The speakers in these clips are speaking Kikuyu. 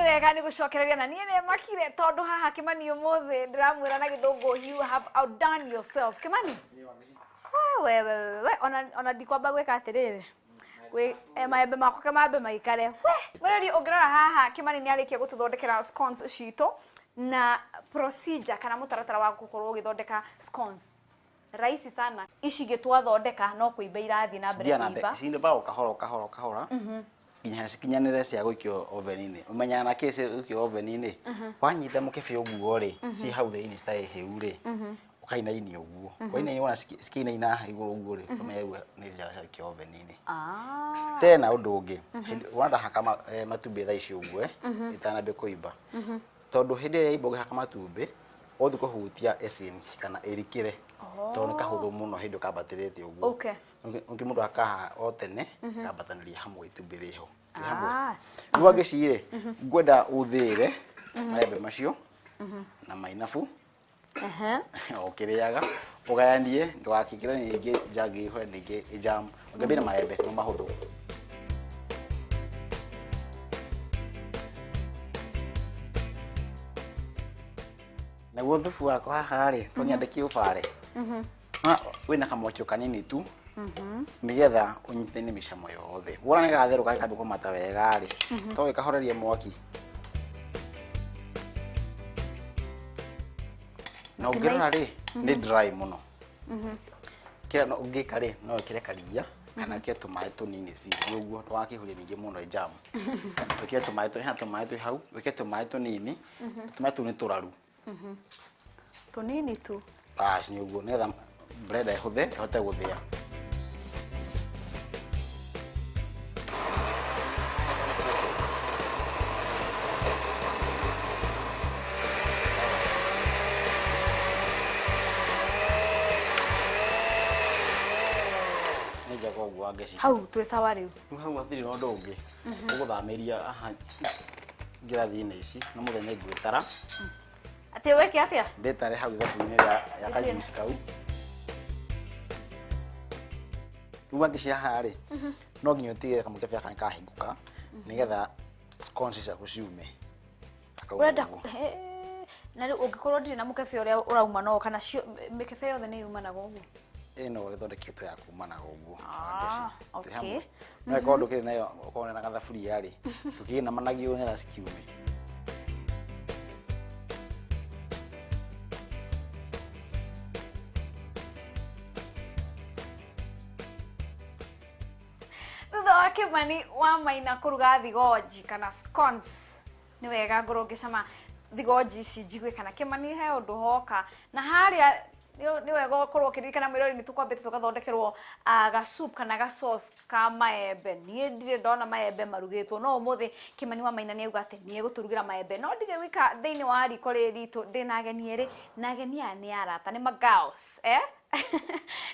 Wega nĩ gũcokereria na niĩ nĩ makire tondũ haha Kĩmani ũmũthĩ ndĩramwĩra na gĩthũngũ, you have outdone yourself, Kĩmani. We we we we, ona ndikwamba gwĩka atĩrĩrĩ. Gwĩ maembe makwa ke mambe maikare. We, mwĩrori ũngĩrora haha Kĩmani nĩ arĩkia gũtũthondekera scones citũ na procedure kana mũtaratara wa gũkorwo ũgĩthondeka scones. Rahisi sana. Ici ingĩ twathondeka no kũimba irathiĩ na mbere Cithiaga na mbere kũimba. Ciimbaga o kahora o kahora o kahora nginya cikinyanĩre cia gũikio oven-inĩ. Ũmenyaga na kĩ cia gũikio oven-inĩ? Wanyita mũkebe ũguo rĩ, ciĩ hau thĩinĩ citarĩ hĩu rĩ, ũkainainia ũguo. Wainainia wona cikĩinaina haha igũrũ ũguo rĩ, ũkamenya rĩu nĩ njega cia gũikio oven-inĩ. Tena ũndũ ũngĩ, wona ndahaka matumbĩ thaa ici ũguo ĩtanambia kũimba, tondũ hĩndĩ ĩrĩa yaimba ũngĩhaka matumbĩ, ũthiĩ kũhutia ĩcinch kana ĩrikĩre, tondũ nĩ kahũthũ mũno hĩndĩ ĩyo kambatĩrĩte ũguo. Ũngĩ mũndũ akaha o tene kambatanĩria hamwe itumbĩ rĩho rĩ hamwe. Rĩu wangeci rĩ, ngwenda ũthĩĩre maembe macio na mainabu o ũkĩrĩaga, ũgayanie ndũgakĩingĩre ningĩ njagi ihũre ningĩ jam. Ũngĩambia na maembe nĩ mahũthũ. Naguo thubu wakwa haha rĩ, to nyende kĩũbare. Wĩna kamwaki o kanini tu nĩgetha ũnyitane mĩcamo yothe. Wona nĩ gatherũka gakambia kũmata wega rĩ, to wĩkahorerie mwaki. Na ũngĩrora rĩ, nĩ dry mũno. Kĩrĩa no ũngĩka rĩ, no wĩkĩre karia kana wĩkĩre tũmaĩ tũnini biũ ũguo ndũgakĩihũrie ningĩ mũno jam. Wĩkĩre tũmaĩ hena tũmaĩ twĩ hau, wĩkĩre tũmaĩ tũnini, tũmaĩ tũu nĩ tũraru. Tũnini tu. Bas nĩ ũguo nĩgetha blender ĩhũthe ĩhote gũthĩa. Nĩ njega ũguo Wangeci. Hau twĩ sawa rĩu. Rĩu hau hatirĩ na ũndũ ũngĩ. Ũgũthamĩria haha ngirathi-inĩ ici na mũthenya ngwĩtara. Atĩ weke atĩa? Ndĩtare hau ithabu-inĩ rĩa ya kajuice kau. Rĩu wangeci haha rĩ, no nginya ũtigĩrĩre kamũkebe gaka nĩ kahingũka nĩgetha scones ciaku ciume. Gakauma Ũrenda ũguo. Na rĩu ũngĩkorwo ndirĩ na mũkebe ũrĩa ũrauma no kana cio mĩkebe yothe nĩ yumanaga ũguo? Ĩno ĩthondeketwo ya kumanaga ũguo. Ah, Wangeci. Twĩ okay. hamwe. No ĩkorwo ndũkĩrĩ nayo ũkorwo na gathaburia rĩ, ndũkĩinamanagia ũguo nĩgetha cikiume. Thutha wa Kĩmani wa Maina kũruga thigonji kana scones, nĩ wega ngorwo ngĩcama thigonji ici njigue kana Kĩmani he ũndũ hoka. Na harĩa nĩ wega ũkorwo ũkĩririkana mwĩrori nĩ tũkwambĩte tũgathondekerwo ga soup kana ga sauce ka maembe. Niĩ ndirĩ ndona maembe marugĩtwo no ũmũthĩ Kĩmani wa Maina nĩ auga atĩ nĩ egũtũrugĩra maembe. No ndirĩ wika thĩinĩ wa riko rĩrĩ ritũ, ndĩna ageni erĩ na ageni aya nĩ arata, nĩ ma girls eh?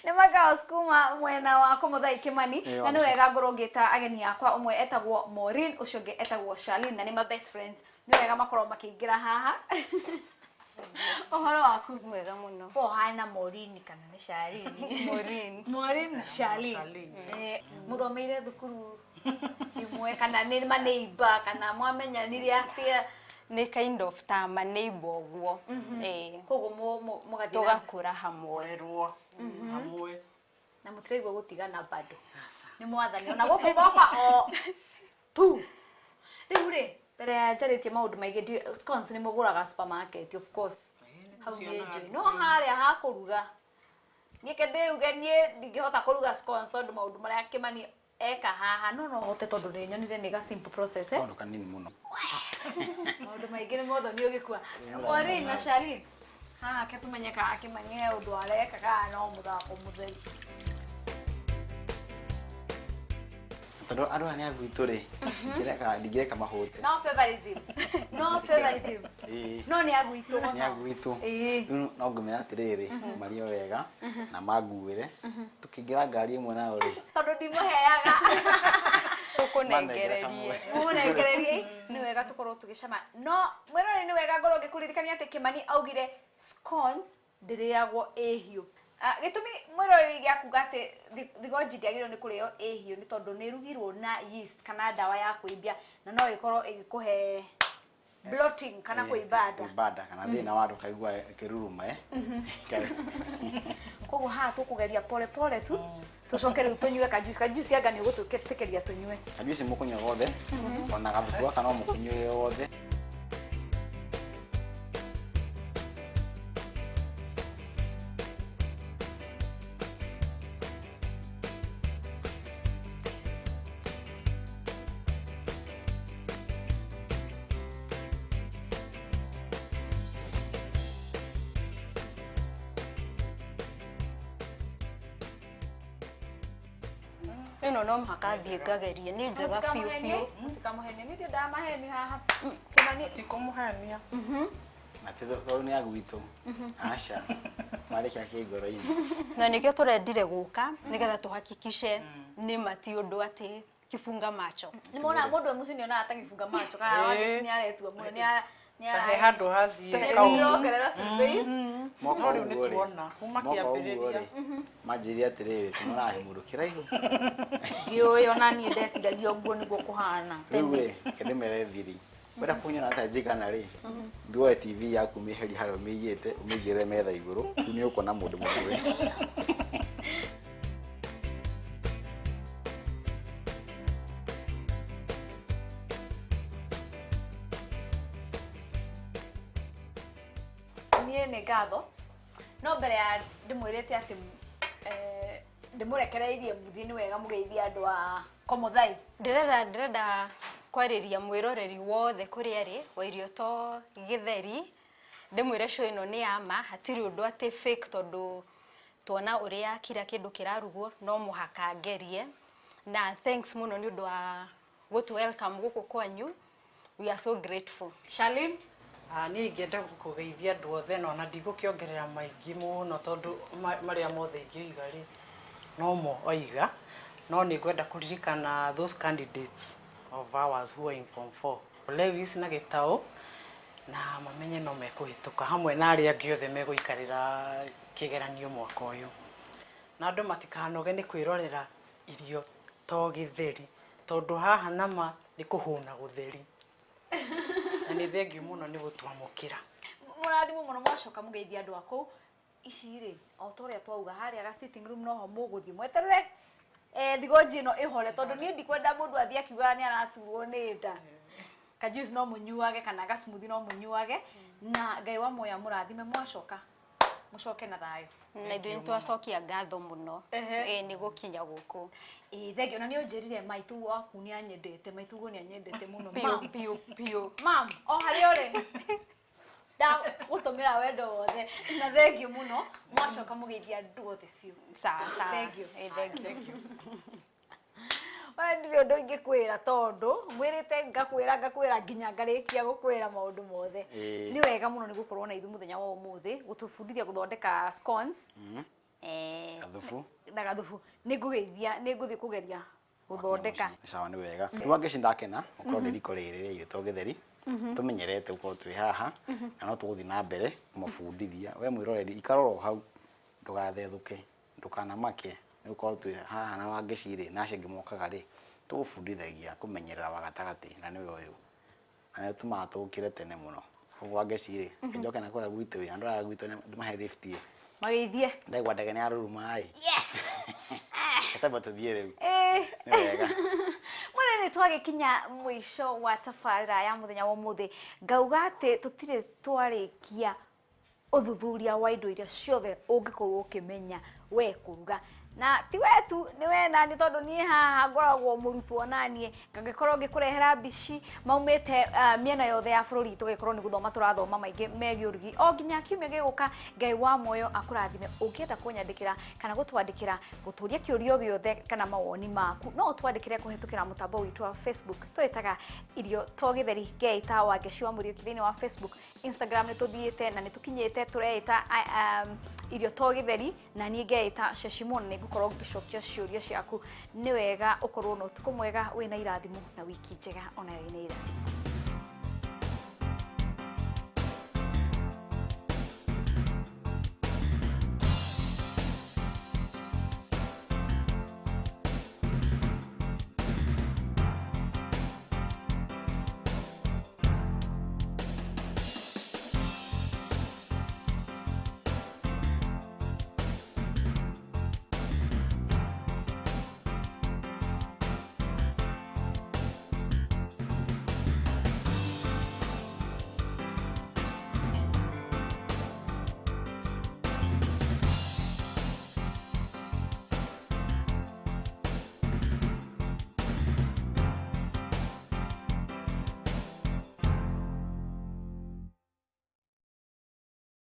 Nĩ ma girls kuma mwena wa Kũmũthai Kĩmani. Na nĩ wega ngorwo ngĩta ageni akwa, ũmwe etagwo Maureen, ũcio ũngĩ etagwo Charlene na nĩ ma best friends. Nĩ wega makorwo makĩingĩra haha. Ũhoro waku? Mwega mũno. Bo hana Maureen kana nĩ Charlene? Maureen. Maureen na Charlene. Mũthomeire thukuru imwe kana nĩ maneighbor kana mwamenyanire atĩa? Nĩ kind of ta maneighbor ũguo. Ĩĩ. Koguo mũgathiĩ na Tũgakũra hamwe. Kũrerwo hamwe. Na mũtiraigua gũtigana bado. Nĩ mwathani ona gũkũ moka o tu. Rĩu rĩ, mbere ya njarĩtie maũndũ maingĩ, scones nĩ mũgũraga supermarket of course. Hau nĩ njũĩ. No harĩa ha kũruga, niĩ ke ndĩuge niĩ ndingĩhota kũruga scones tondũ maũndũ marĩa Kĩmani eka haha no no hote tondũ nĩ nyonire nĩ ga simple process eh. Kaũndũ kanini mũno. Maũndũ maingĩ nĩ motho nĩ ũgĩkua. Maureen na Charlene, haha ke tũmenye kana Kĩmani he ũndũ areka kana no mũthako mũtheri. Tondũ andũ aya nĩ a gwitũ rĩ, ndingĩreka mahũte. No favorism. No favorism. Ĩĩ. No nĩ a gwitũ. Nĩ a gwitũ. Ĩĩ. Rĩu no ngũmera atĩrĩrĩ, marĩe wega na manguĩre. Tũkĩingĩra ngari ĩmwe nao rĩ. Tondũ ndimũheaga. Tũkũnengererie. Mũnengererie. Nĩ wega tũkorwo tũgĩcama. No mwĩroreri nĩ wega ngorwo ngĩkũririkania atĩ Kĩmani augire scones ndĩrĩagwo ĩ hiũ. Gĩtũmi mwĩroreri gĩa kuga atĩ thigonji ndĩagĩrĩirwo nĩ kũrĩo ĩ hiũ nĩ tondũ nĩ ĩrugirwo na yeast kana ndawa ya kũimbia na no ĩkorwo ĩgĩkũhe Bloating kana kũimba nda. Kũimba nda kana thĩna wa andũ kaigua kĩruruma eh. Koguo haha tũkũgeria pole pole tu, tũcoke rĩu tũnyue kajuice. Kajuice anga nĩ ũgũtwĩtĩkĩria tũnyue. Kajuice mũkũnyua gothe, ona gathubu gaka no mũkĩnyue gothe. Ĩno no mũhaka thiĩ ngagerie, nĩ njega biũ biũ. Mũtikamũhenie, niĩ ndiendaga maheni haha. Kĩmani, Tikũmũhenia. Na ti tondũ nĩ a gwitũ. Aca. Marĩkia kĩ ngoro-inĩ. Na nĩkĩo tũrendire gũka nĩgetha tũhakikishe nĩ ma ti ũndũ atĩ kifunga macho. Nĩ mona mũndũ wĩ mũciĩ nĩ onaga ta gĩbunga macho kana Wangeci nĩ aretua mũno nĩ nĩ Ta he handũ hathiĩ Nĩ kaũndũ. ndĩrongerera cumbĩ. Moka No rĩu ũguo rĩ, nĩtuona, kuma moka ũguo kĩambĩrĩria. rĩ, manjĩrire atĩrĩrĩ, tũmonaga kĩmũndũ kĩraihu. Ndiũĩ ona niĩ ndeciragia ũguo nĩguo kũhana. Rĩu rĩ, reke ndĩmere thiri. Wenda kũnyona ta njigana rĩ, thiĩ woe TV yaku ũmĩeherie harĩa ũmĩigĩte, ũmĩigĩrĩre metha igũrũ, rĩu nĩ ũkuona mũndũ mũkuhĩ. Niĩ nĩ ngatho no mbere ya ndĩmwĩrĩte atĩ ndĩmũrekereirie mũthiĩ nĩ wega mũgeithie andũ a Komothai. Ndĩrenda kwarĩria mwĩroreri wothe kũrĩa arĩ wa irio to gĩtheri, ndĩmwĩre show ĩno nĩ ya ma, hatirĩ ũndũ atĩ fake tondũ tuona ũrĩa kila kĩndũ kĩrarugwo no mũhaka ngerie. Na thanks mũno nĩ ũndũ wa gũtũ welcome gũkũ kwanyu, we are so grateful. Charlene? Niĩ ingĩenda kũgeithia andũ othe no na ndigũkĩongerera maingĩ mũno tondũ marĩa mothe ingĩoiga rĩ nomo oiga, no nĩ ngwenda kũririkana those candidates of ours who are in form 4, Lewis na Gĩtaũ, na mamenye no mekũhĩtũka hamwe na arĩa angĩ othe megũikarĩra kĩgeranio mwaka ũyũ. Na andũ matikanoge nĩ kwĩrorera irio to gĩtheri, tondũ haha nama nĩ kũhũna gũtheri. Na nĩ thengiũ mũno nĩ gũtwamũkĩra. Mũrathimwo mũno mwacoka mũgeithia andũ a kũu. Ici rĩ, o ta ũrĩa twauga harĩa ga sitting room noho mũgũthiĩ mweterere thigonji ĩno ĩhore tondũ niĩ ndikwenda mũndũ athiĩ akiugaga nĩ araturwo nĩ nda. Ka juice no mũnyuage kana ga smoothie no mũnyuage, na Ngai wa muoyo amũrathime mwacoka mũcoke na thayũ. Na ithuĩ nĩtwacokia ngatho mũno nĩ gũkinya gũkũ. Thengiũ na nĩ ũnjĩrire maitũ waku nĩ anyendete, maitũ guo nĩ anyendete mũno. Piũ piũ piũ. Mam, o harĩa ũrĩ ndagũtũmĩra wendo wothe na thengiũ mũno mwacoka mũgeithia andũ othe biũ. Sawa sawa. Thengiũ. Thengiũ. We ndirĩ ũndũ ingĩkwĩra tondũ ngwĩrĩte ngakwĩra ngakwĩra nginya ngarĩkia gũkwĩra maũndũ mothe. Nĩ wega mũno nĩ gũkorwo na ithuĩ mũthenya wa ũmũthĩ gũtũbundithia gũthondeka scones. Gathubu. Na gathubu. Nĩ ngũgeithia, nĩ ngũthiĩ kũgeria gũthondeka. Nĩ sawa, nĩ wega. Rĩu Wangeci ndakena gũkorwo ndĩ riko rĩrĩ rĩa irio to gĩtheri. Tũmenyerete gũkorwo twĩ haha na no tũgũthiĩ na mbere kũmũbundithia. We mwĩroreri ikara oro hau ndũgathethũke, ndũkanamake nĩ gũkorwo twĩ haha na Wangeci rĩ na acio angĩ mokaga rĩ tũgũbundithagia kũmenyerera wa gatagatĩ na nĩwe ũyũ. Na nĩ ũtũmaga tũkĩre tene mũno. Koguo Wangeci rĩ, njoke na kũrĩa gwitũ ĩ, andũ aya gwitũ ndĩmahe lift ĩ. Mageithie. Ndaigua ndege nĩ yaruruma ĩ. Yes. Twambe tũthiĩ rĩu. Nĩ wega. Mwene nĩ twagĩkinya mũico wa tabarĩra ya mũthenya wa ũmũthĩ. Ngauga atĩ tũtirĩ twarĩkia ũthuthuria wa indo iria ciothe ũngĩkorwo ũkĩmenya we kũruga. Na ti we tu, nĩ we nani tondũ niĩ haha ngoragwo mũrutwo naniĩ, ngagĩkorwo ngĩkũrehera mbici maumĩte mĩena yothe ya bũrũri, tũgĩkorwo nĩ gũthoma tũrathoma maingĩ megiĩ ũrugi. O nginya kiumia gĩgũka, Ngai wa muoyo akũrathime. Ũngĩenda kũnyandĩkĩra kana gũtwandĩkĩra, gũtũria kĩũria gĩothe kana mawoni maku, no ũtwandĩkĩre kũhĩtũkĩra mũtambo witũ wa Facebook. Twĩtaga Irio to Gĩtheri, ngeĩta Wangeci wa Mũriũki thĩinĩ wa Facebook. Instagram nĩ tũthiĩte na nĩ tũkinyĩte, tũreĩta Irio to Gĩtheri, na niĩ ngeĩta Sheshimon. Nĩ ngũkorwo ngĩcokia ciũria ciaku. Nĩ wega ũkorwo na ũtukũ mwega wĩna irathimo na wiki njega onayo ĩna irathimo.